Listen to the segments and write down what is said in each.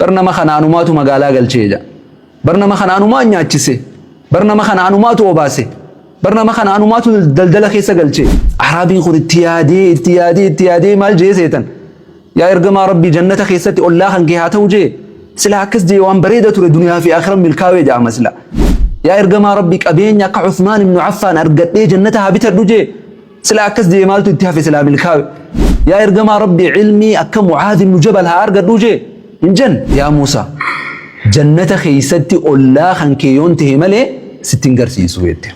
Bar nama kana anumaatu magaalaa galchee jedha. Bar nama kana anumaa nyaachise. Bar nama kana anumaatu obaase. Bar nama kana anumaatu daldala keessa galche. Araabiin kun itti yaadee itti yaadee itti yaadee maal jee seetan? Yaa ergamaa Rabbii, jannata keessatti ollaa kan kee haa ta'u jee. Sila akkas jee waan bareeda ture, duniyaa fi akhiran milkaawee jedhama sila. Yaa ergamaa Rabbii, qabeenya akka Uthmaan ibn Affaan argadhee jannata haa bitadhu jee. Sila akkas jee maaltu itti hafe, silaa milkaawe. Yaa ergamaa Rabbii, ilmii akka Mucaaz ibn Jabal haa argadhu jee. Hin jenne. Yaa Muusaa, jannata keessatti ollaa kan kee yoon ta'e malee sitti hin garsiisu jette.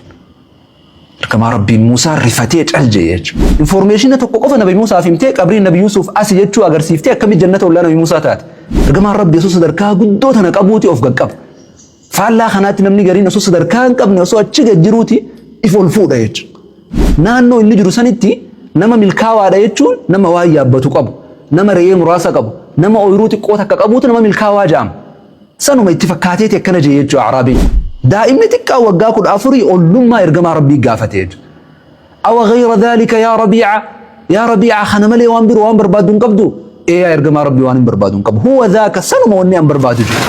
Ergamaa Rabbii Muusaa rifatee cal jee jechuudha. Information tokko qofa Nabi Muusaaf himtee, qabriin Nabi Yuusuf asi jechuu agarsiiftee, akkamitti jannata ollaa Nabi Muusaa taate? Ergamaan Rabbii osoo sadarkaa guddoo tana qabuuti of qaqqaba. Faallaa kanaatti namni gariin osoo sadarkaa hin qabne, osoo achi gad jiruuti if ol fuudha jechuudha. Naannoo inni jiru sanitti nama milkaawaadha jechuun nama waan yaabbatu qabu, nama re'ee muraasa qabu, nama ooyiruu xiqqoo takka qabuutu nama milkaawaa jedhama. Sanuma itti fakkaateeti akkana jee jechuudha Araabiin. Daa'imni xiqqaa waggaa 14 ollummaa ergamaa Rabbii gaafate jechuudha. أو غير ذلك يا ربيعة؟ Yaa Rabiica, kana malee waan biroo waan barbaaddu hin qabdu? Ee, yaa ergamaa Rabbii, waan hin barbaadu hin qabu. هو ذاك, sanuma wanni an barbaadu jiru.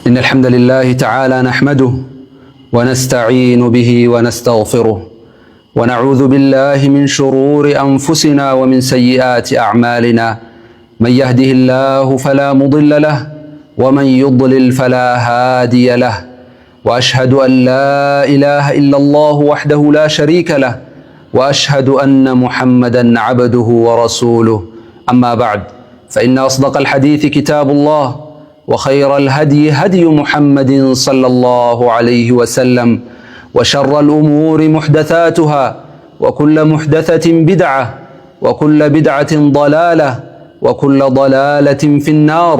إن الحمد لله تعالى نحمده ونستعين به ونستغفره، ونعوذ بالله من شرور أنفسنا ومن سيئات أعمالنا. من يهده الله فلا مضل له ومن يضلل فلا هادي له، وأشهد أن لا إله إلا الله وحده لا شريك له، وأشهد أن محمدا عبده ورسوله. أما بعد، فإن أصدق الحديث كتاب الله، وخير الهدي هدي محمد صلى الله عليه وسلم، وشر الأمور محدثاتها، وكل محدثة بدعة، وكل بدعة ضلالة، وكل ضلالة في النار.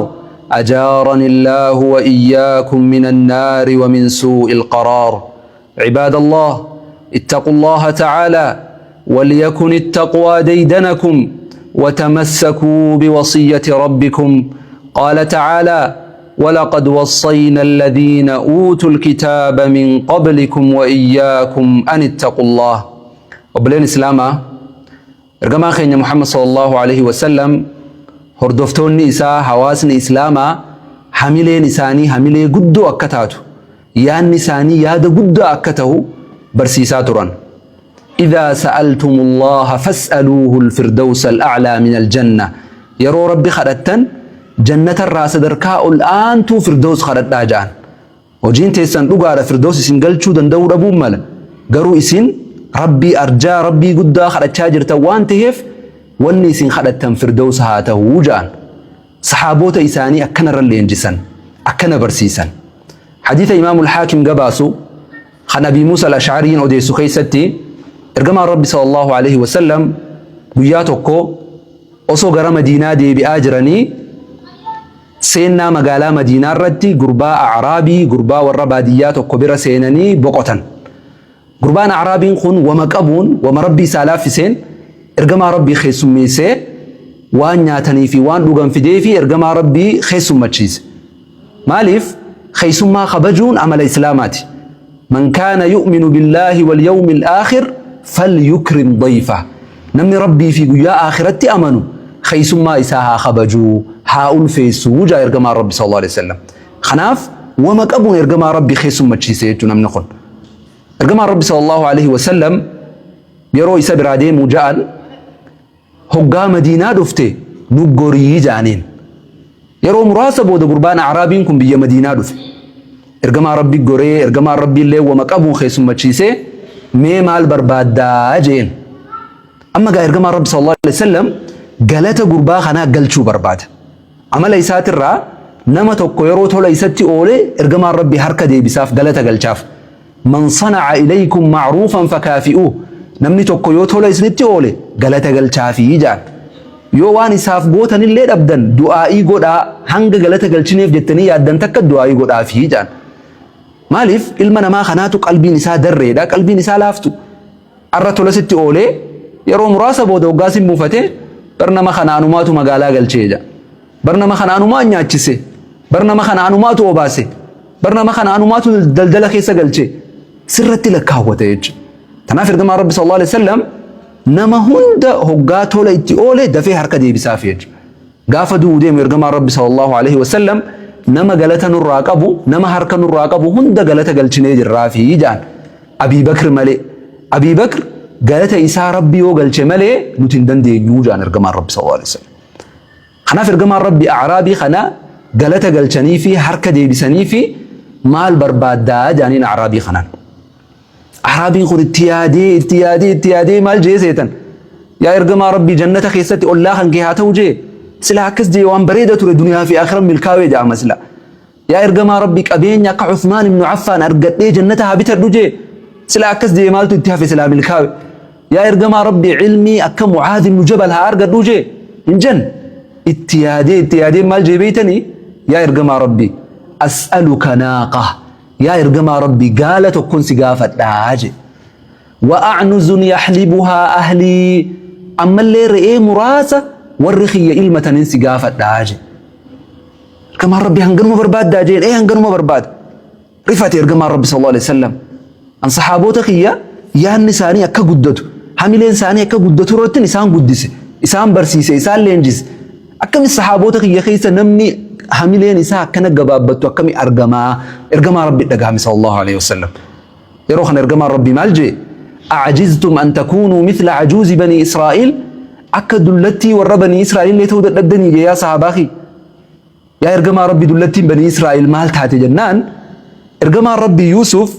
أجارني الله وإياكم من النار ومن سوء القرار. عباد الله، اتقوا الله تعالى، وليكن التقوى ديدنكم، وتمسكوا بوصية ربكم. قال تعالى: ولقد وصينا الذين أوتوا الكتاب من قبلكم وإياكم أن اتقوا الله. Obboleen Islaamaa, ergamaa keenya Muhammad صلى الله عليه وسلم, hordoftoonni isaa, hawaasni Islaamaa hamileen isaanii hamilee guddoo akka taatu, yaadni isaanii yaada guddaa akka ta'u barsiisaa turan. إذا سألتم الله فاسألوه الفردوس الأعلى من الجنة. Yeroo Rabbi kadhattan jannata irraa sadarkaa ol aantuu Firdaus kadhadhaa ja'an. Hojiin teessan dhugaadha, Firdaus isin galchuu danda'uu dhabuun mala. Garuu isin Rabbii arjaa, Rabbii guddaa kadhachaa jirtan waan ta'eef, wanni isin kadhattan Firdaus haa ta'uu ja'an. Saxaaboota isaanii akkanarra leenjisan, akkana barsiisan. Hadiisa Imaamul Haakim gabaasu kan Abii Muusa al-Ash'ariin odeessu keessatti, ergamaan Rabbi صلى الله عليه وسلم guyyaa tokko osoo gara Madiinaa deebi'aa jiranii, seennaa magaalaa Madiinaa irratti gurbaa Acraabii, gurbaa warra baadiyyaa tokko bira seenanii boqotan. Gurbaan Acraabiin kun wama qabuun, wama Rabbii isaa laaffiseen ergamaa Rabbii keessummeessee, waan nyaatanii fi waan dhugan fidee fi ergamaa Rabbii keessummachiise. Maaliif? Keessummaa kabajuun amala Islaamaati. من كان يؤمن بالله واليوم الآخر فليكرم ضيفه. Namni Rabbii fi guyyaa aakiratti amanu keessummaa isaa haa kabajuu, haa ulfeessuu jaa ergamaa Rabbi صلى الله عليه وسلم. Kanaaf wama qabuun ergamaa Rabbii keessummachiise jechuun namni kun. Ergamaan Rabbi صلى الله عليه وسلم yeroo isa biraa deemuu ja'an, hoggaa Madiinaa dhufte nu gorii ja'aniin. Yeroo muraasa booda gurbaan Acraabiin kun biyya Madiinaa dhufe. Ergamaa Rabbi goree, ergamaan Rabbi illee wama qabuun keessummachiisee, mee maal barbaaddaa jeen. Amma gaa ergamaan Rabbi صلى الله عليه وسلم galata gurbaa kanaa galchuu barbaada. Amala isaatirraa nama tokko yeroo tola isatti oole ergamaan Rabbi harka deebisaaf, galata galchaaf. من صنع إليكم معروفا فكافئوه. Namni tokko yoo tola isinitti oole galata galchaafii jaan. Yoo waan isaaf gootanillee dhabdan, du'aa'ii godhaa, hanga galata galchineef jettanii yaaddan takka du'aa'ii godhaafii jaan. Maaliif? Ilma namaa kanaatu qalbiin isaa darreedha, qalbiin isaa laaftu. Arra tola sitti oolee yeroo muraasa booda hoggaa sin buufate, bar nama kana anumaatu magaalaa galchee jedha. Bar nama kana anumaa nyaachise. Bar nama kana anumaatu obaase. Bar nama kana anumaatu daldala keessa galchee. Sirratti lakkaawwata jechuudha. Kanaaf ergamaan Rabbi صلى الله عليه وسلم nama hunda hoggaa tola itti oole dafee harka deebisaaf jechuudha. Gaafa du'uu deemu ergamaan Rabbi sallallahu alaihi wasallam nama galata nurraa qabu, nama harka nurraa qabu hunda galata galchinee jirraafi ja'an. Abii Bakr malee. Abii Bakr galata isaa Rabbi yoo galche malee nuti hin dandeenyu ja'an ergamaan Rabbi sallallahu alaihi wasallam. Kanaaf ergamaan Rabbi A'raabii kana galata galchanii fi harka deebisanii fi maal barbaaddaa ja'aniin A'raabii kanaan. Araabiin kun itti yaadee itti yaadee itti yaadee maal jee seetan? Yaa ergamaa Rabbii, jannata keessatti ollaa kan kee haa ta'u jee. Sila akkas jee waan bareeda ture, duniyaa fi akhiran milkaa'ee jedhama sila. Yaa ergamaa Rabbii, qabeenya akka Uthmaan ibn Affaan argadhee jannata haa bitadhu jee. Sila akkas jee maaltu itti hafe, silaa milkaa'e. Yaa ergamaa Rabbii, ilmii akka Mucaaz ibn Jabal haa argadhu jee. Hin jenne. Itti yaadee itti yaadee maal jee beeytanii? Yaa ergamaa Rabbii, as'aluka naaqa. Yaa ergamaa Rabbii, gaala tokkon si gaafadhaa jee. Wa a'nuzun yaxlibuhaa ahlii, ammallee re'ee muraasa warri kiyya ilmatanin si gaafadhaa jee. Ergamaan Rabbii hanganuma barbaaddaa jeen, ee hanganuma barbaada. Rifate ergamaan Rabbi sallallahu alaihi wasallam. An saxaaboota kiyya yaadni isaanii akka guddatu, hamileen isaanii akka guddatu irratti isaan guddise, isaan barsiise, isaan leenjise. Akkami saxaaboota kiyya keessa namni hamileen isaa akkana gabaabbattu akkami argamaa? Ergamaa Rabbi dhagahame sallallahu alaihi wasallam. Yeroo kana ergamaan Rabbii maal jee? A'jiztum an takuunuu mithla ajuuzi banii Israa'iil, akka dullattii warra banii Israa'iil illee ta'uu dadhabdanii jee yaa sahaabaa kiyya. Yaa ergamaa Rabbi, dullattiin banii Israa'iil maal taate jennaan, ergamaan Rabbi Yuusuf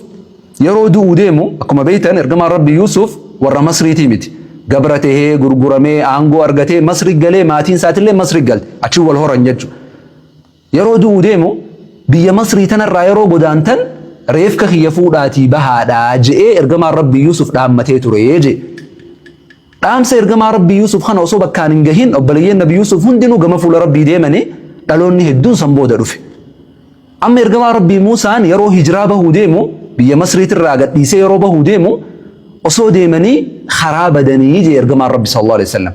yeroo du'uu deemu, akkuma beektan ergamaan Rabbi Yuusuf warra Masriitii miti. Gabra tahee gurguramee aangoo argatee Masri galee, maatiin isaatillee Masri galte, achi wal horan jechuudha. Yeroo du'uu deemu biyya Masrii tanarraa yeroo godaantan reefka kiyya fuudhaatii bahaadhaa je'ee ergamaan Rabbi Yuusuf dhaammatee ture jee. Dhaamsa ergamaa Rabbii Yuusuf kana osoo bakkaan hin gahin obboleeyyan Nabi Yuusuf hundinuu gama fuula Rabbii deemanii dhaloonni hedduun san booda dhufe. Amma ergamaa Rabbii Muusaan yeroo hijiraa bahuu deemu, biyya Masriitirraa gadhiisee yeroo bahuu deemu, osoo deemanii karaa badanii jee ergamaan Rabbi sallallahu alaihi wasallam.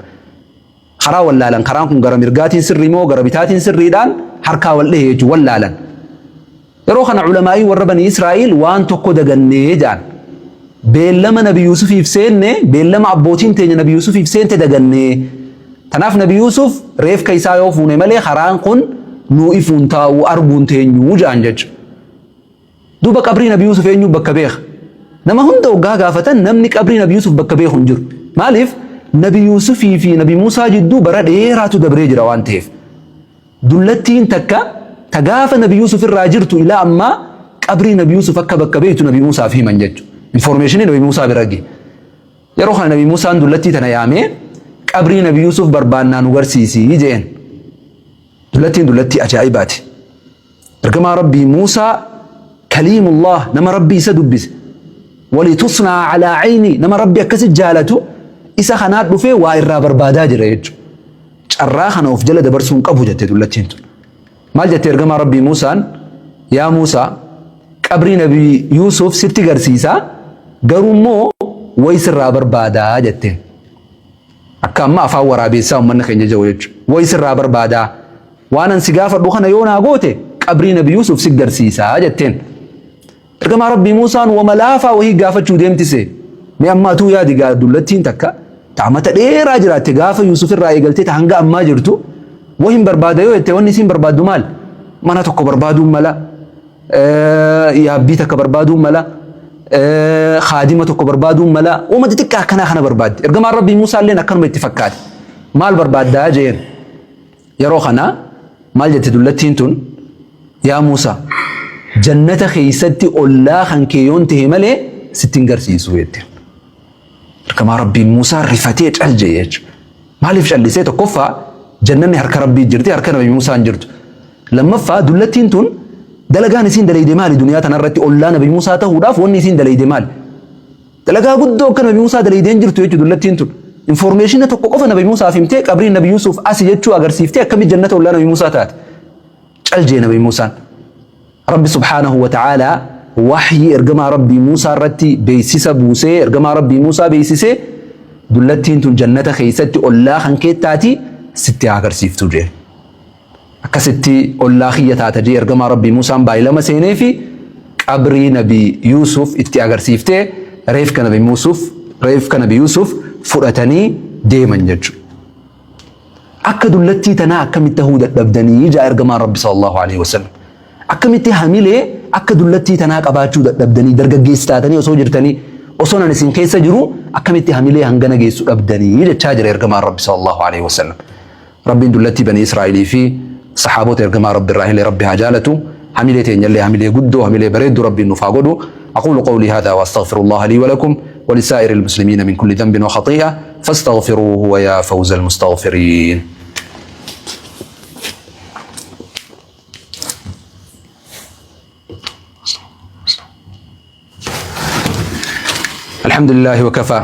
Karaa wallaalan, karaan kun gara mirgaatiin sirrii moo gara bitaatiin sirriidhaan harkaa wal dhahe jechuun wallaalan. Yeroo kana ulamaa'ii warra banii Israa'iil waan tokko dagannee jedhan. Beellama Nabi Yuusufiif seenne, beellama abbootiin teenya Nabi Yuusufiif seente dagannee. Tanaaf Nabi Yuusuf reefka isaa yoo fuune malee karaan kun nuu ifuun taa'u arguun teenyuu jedhan jechuudha. Duuba qabrii Nabi Yuusuf eenyu bakka beeka? Nama hunda hoggaa gaafatan namni qabrii Nabi Yuusuf bakka beeku hin jiru. Maaliif? Nabi Yuusufii fi Nabi Muusaa jidduu bara dheeraatu dabree jira waan ta'eef. Dullattiin takka ta gaafa Nabi Yuusuf irraa jirtu ilaa ammaa qabrii Nabi Yuusuf akka bakka beektu Nabi Muusaaf himan jechuudha. Informeeshinii Nabi Muusaa bira gahe. Yeroo kana Nabi Muusaan dullattii tana yaamee qabrii Nabi Yuusuf barbaannaa nu garsiisi jeen. Dullattiin dullattii ajaa'ibaati. Ergamaa Rabbii Muusaa, kaliimullah, nama Rabbii isa dubbise. Walitusnaa alaa ayni, nama Rabbi akkasi jaalatu isa kanaa dhufee waa irraa barbaadaa jira jechuudha. Carraa kana of jala dabarsuu hin qabu jette dullattiin tun. Maal jette ergamaa Rabbii Muusaan? Yaa Muusaa, qabrii Nabi Yuusuf sitti garsiisaa, garuu immoo wayi sirraa barbaadaa jetteen. Akka amma afaan waraabeessaa uummanni keenya jiru jechuudha. Wayi sirraa barbaadaa. Waan an si gaafadhu kana yoo naa goote qabrii Nabi Yuusuf si garsiisaa jetteen. Ergamaa Rabbii Muusaan wama laafaa wahii gaafachuu deemtise. Mee amma atuu yaadi gaa, dullattiin takka ta amata dheeraa jiraatte, gaafa Yuusuf irraa eegaltee ta hanga ammaa jirtu, wahin barbaada yoo jette wanni isiin barbaaddu maal? Mana tokko barbaaduun mala, yaabbii takka barbaaduun mala, kaadima tokko barbaaduun mala, wama xixiqqaa akkanaa kana barbaaddi. Ergamaan Rabbii Muusaa illeen akkanuma itti fakkaate. Maal barbaaddaa jeen? Yeroo kana maal jette dullattiin tun? Yaa Muusaa, jannata keessatti ollaa kan kee yoon ta'e malee sitti hin garsiisu jette. Ergamaa Rabbii Muusaa rifatee cal jedhe jechuudha. Maaliif callisee? Tokkoffaa, jannanni harka Rabbii jirti, harka Nabi Muusaa hin jirtu. Lammaffaa, dullattiin tun dalagaan isiin dalayde maali duniyaa tanarratti ollaa Nabi Muusaa ta'uudhaaf wanni isiin dalayde maali? Dalagaa guddoo akka Nabi Muusaa dalaydee hin jirtu jechuudha dullattiin tun. Informeeshina tokko qofa Nabi Muusaaf himtee qabriin Nabi Yuusuf asi jechuu agarsiiftee akkamitti jannata ollaa Nabi Muusaa taate? Cal jee Nabi Muusaan. Rabbi subhaanahu wa ta'aalaa waxyii ergamaa Rabbii Muusaa irratti beeksisa buusee ergamaa Rabbii Muusaa beeksisee dullattiin tun jannata keessatti ollaa kan kee taati sitti haa agarsiiftu jeen. Akkasitti ollaa kiyya taata jee ergamaa Rabbii Muusaan baay'ilama seenee fi qabrii Nabi Yuusuf itti agarsiiftee reefka Nabi Yuusuf fudhatanii deeman jechuudha. Akka dullattii tanaa akkamitti tahuu dadhabdanii jaa ergamaan Rabbi sallallahu alaihi wasallam. Akkamitti hamilee akka dullattii tanaa qabaachuu dadhabdanii, dargaggeessi taatanii osoo jirtanii, osoo nan isin keessa jiru akkamitti hamilee hangana geessu dhabdanii jechaa jira ergamaan Rabbi sallallahu alaihi wasallam. Rabbiin dullattii Banii Israa'ilii fi saxaaboota ergamaa Rabbi irraa illee Rabbi haa jaalatu. Hamilee teenyallee hamilee guddoo, hamilee bareedduu Rabbiin nuuf haa godhu. أقول قولي هذا وأستغفر الله لي ولكم ولسائر المسلمين من كل ذنب وخطيئة فاستغفروه ويا فوز المستغفرين. الحمد لله وكفى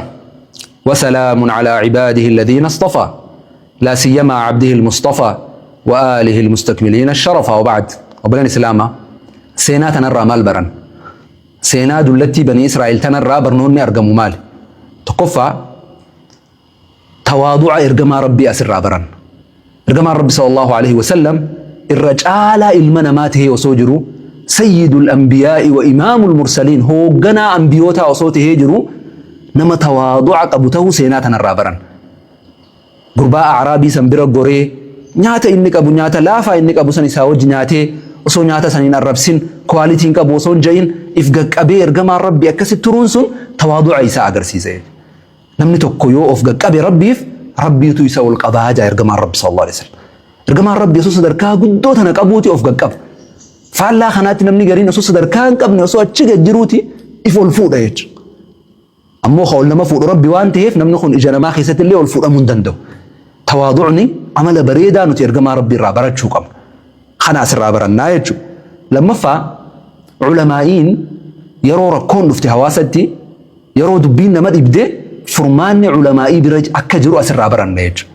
وسلام على عباده الذين اصطفى، لا سيما عبده المصطفى وآله المستكملين الشرف. وبعد، obboleeyyan islaamaa, seenaa tanarraa maal baran? Seenaa dullattii Bani Israa'el tanarraa barnoonni argamu maali? Tokkoffaa, tawaadu'a ergamaa Rabbii asirraa baran. Ergamaan Rabbi sallallahu alaihi wasallam irra caalaa ilma namaa tahee osoo jiru, sayyidul anbiyaa'i wa imaamul mursaliin, hoogganaa ambiyootaa osoo tahee jiru, nama tawaadu'a qabu tahuu seenaa tanarraa baran. Gurbaa Acraabii san bira goree, nyaata inni qabu, nyaata laafaa inni qabu san isaa wajji nyaatee, osoo nyaata san hin arrabsin, quality hin qabu osoo hin ja'in, if gaqqabee ergamaan Rabbi akkasitti turuun sun tawaadu'a isaa agarsiisa. Namni tokko yoo of gaqqabe Rabbiif, Rabbiitu isa ol qabaa jaa ergamaan Rabbi sallallahu alaihi wasallam. Ergamaan Rabbi osoo sadarkaa guddoo tana qabuuti of gaqqaba. Faallaa kanaatti namni gariin osoo sadarkaa hin qabne, osoo achi gad jiruuti if ol fuudha jechuudha. Ammoo ka ol nama fuudhu Rabbi waan ta'eef, namni kun ija namaa keessatti illee ol fuudhamuu hin danda'u. Tawaadu'ni amala bareedaa nuti ergamaa Rabbi irraa barachuu qabna. Kana asirraa barannaa jechuudha. Lammaffaa, ulamaa'iin yeroo rakkoon dhufte hawaasatti, yeroo dubbiin nama dhibde, furmaanni ulamaa'ii bira akka jiru asirraa baranna jechuudha.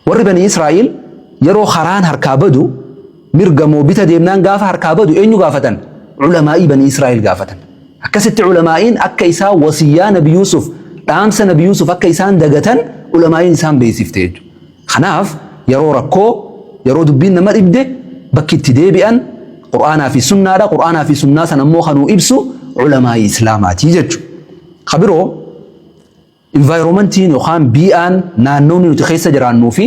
Warri Bani Israa'el yeroo karaan harkaa badu, mirga moo bita deemnaan gaafa harkaa badu, eenyu gaafatan? Ulamaa'ii Bani Israa'el gaafatan. Akkasitti ulamaa'iin akka isaan wasiyyaa Nabi Yuusuf, dhaamsa Nabi Yuusuf akka isaan dagatan ulamaa'iin isaan beeksifte jechuudha. Kanaaf yeroo rakkoo, yeroo dubbiin nama dhibde, bakki itti deebi'an Qur'aanaa fi sunnaadha. Qur'aanaa fi sunnaa sana immoo kanuu ibsu ulamaa'ii Islaamaatii jechuudha. Ka biroo, environmentiin yookaan bii'aan naannoonni nuti keessa jiraannuu fi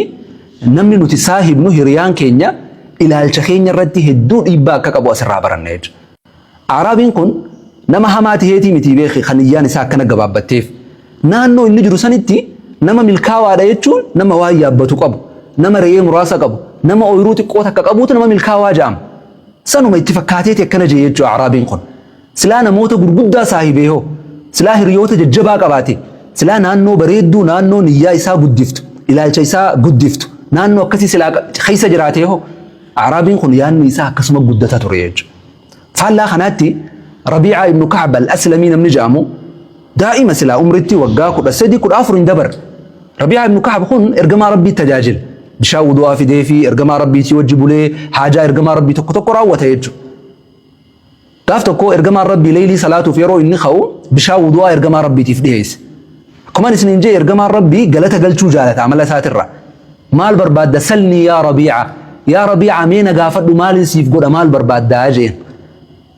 namni nuti saahibnu, hiriyaan keenya, ilaalcha keenya irratti hedduu dhiibbaa akka qabu asirraa baranna jechuudha. Araabiin kun nama hamaa taheetii miti beeki kan iyyaan isaa akkana gabaabbatteef. Naannoo inni jiru sanitti nama milkaawaadha jechuun nama waan yaabbatu qabu, nama re'ee muraasa qabu, nama ooyiruu xiqqoo takka qabuutu nama milkaawaa jedhama. Sanuma itti fakkaateeti akkana jee jechuudha Araabiin kun. Silaa namoota gurguddaa saahibee hoo, silaa hiriyoota jajjabaa qabaate, silaa naannoo bareedduu, naannoo niyyaa isaa guddiftu, ilaalcha isaa guddiftu, naannoo akkasii silaa keessa jiraatee hoo, Araabiin kun yaadni isaa akkasuma guddata ture jechuudha. Faallaa kanaatti Rabiicaa ibnu Kacb al-Aslamii namni jedhamu daa'ima, silaa umritti waggaa 13, 14 hin dabarre. Rabiicaa ibnu Kacb kun ergamaa Rabbii tajaajila. Bishaan wudu'aa fidee fi ergamaa Rabbiitii wajji bulee haajaa ergamaa Rabbii tokko tokko raawwata jechuudha. Gaaf tokko ergamaan Rabbii leeylii salaatuuf yeroo inni ka'u bishaan wudu'aa ergamaa Rabbiitiif dhiyeesse. Akkuma isiniin jee, ergamaan Rabbii galata galchuu jaalata amala isaatirra. "Maal barbaadda? Salnii yaa Rabiica. Yaa Rabiica, mee na gaafadhu, maaliin siif godha, maal barbaaddaa?" jeen.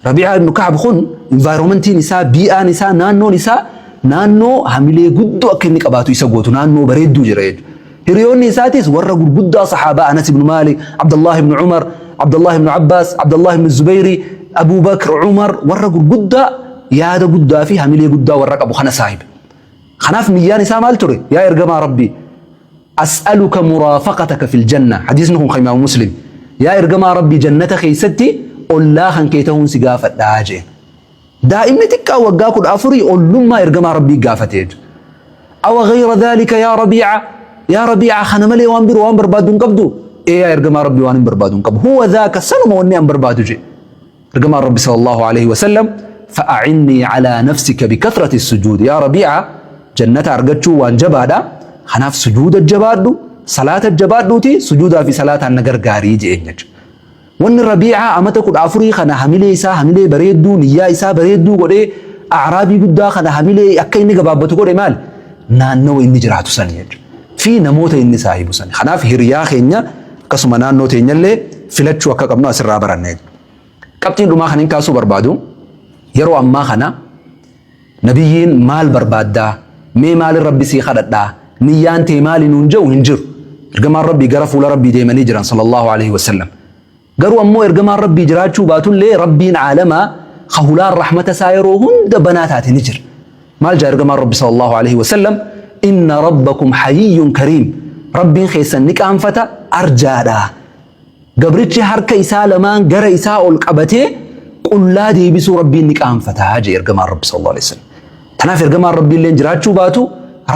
Rabiica ibnu Kacb kun environmentiin isaa, bii'aan isaa, naannoon isaa naannoo hamilee guddoo akka inni qabaatu isa gootu, naannoo bareedduu jira jechuudha. Hiriyoonni isaatis warra gurguddaa sahaabaa, Anas ibn Malik, Abdullah ibn Umar, Abdullah ibn Abbas, Abdullah ibn Zubayri, Abu Bakr, Umar, warra gurguddaa yaada guddaa fi hamilee guddaa warra qabu kana saahiba. Kanaaf niyyaan isaa maal ture? "Yaa ergamaa Rabbii, as'aluka muraafaqataka fil janna." Hadiisni kun kan Imaamu Muslim. "Yaa ergamaa Rabbii, jannata keessatti ollaa kan kee ta'uun si gaafadhaa," jeen. Daa'imni xiqqaa waggaa 14 ollummaa ergamaa Rabbii gaafate jechuudha. "Awa ghayra dhalika yaa Rabiica? Yaa Rabiica, kana malee waan biroo waan barbaaddu hin qabdu?" "Ee, yaa ergamaa Rabbii, waan hin barbaadu hin qabu." "Huwa dhaaka, sanuma wanni an barbaadu," jee. Ergamaan Rabbi sallallahu alaihi wasallam, "Fa'a'innii calaa nafsika bikathrati sujuud. Yaa Rabiica, jannata argachuu waan jabaadha. Kanaaf sujuuda jabaadhu, salaata jabaadhuuti sujuudaa fi salaataan na gargaarii," jeen jechuudha. Wanni Rabiicaa amata 14 kana hamilee isaa hamilee bareedduu, niyyaa isaa bareedduu godhee, Acraabii guddaa kana hamilee akka inni gabaabbatu godhe maali? Naannawa inni jiraatu sani jechuudha. Fi namoota inni saahibu sani. Kanaaf hiriyaa keenya akkasuma naannoo teenyallee filachuu akka qabnu asirraa baranne. Qabxiin dhumaa kan hin kaasuu barbaadu, yeroo ammaa kana nabiyyiin "Maal barbaaddaa? Mee maalin Rabbi sii kadhadhaa? Niyyaan tee maali?" nuun jedhu hin jiru. Ergamaan Rabbii gara fuula Rabbii deemanii jiran sallallahu alaihi wasallam. Garuu ammoo ergamaan Rabbii jiraachuu baatullee Rabbiin caalamaa ka hulaan rahmata isaa yeroo hunda banaa taate ni jira. Maal jaa ergamaan Rabbi sallallahu alaihi wasallam? Inna rabbakum hayiyyun kariim. Rabbiin keessan ni qaanfata, arjaadha. Gabrichi harka isaa lamaan gara isaa ol qabatee qullaa deebisuu Rabbiin ni qaanfata jee ergamaan Rabbi sallallahu alaihi wasallam. Tanaaf ergamaan Rabbii illee jiraachuu baatu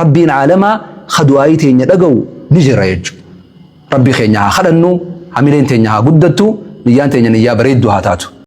Rabbiin caalamaa ka du'aayii teenya dhaga'u ni jira jechuudha. Rabbii keenya haa kadhannu, hamileen teenya haa guddattu, niyyaan teenya niyyaa bareedduu haa taatu.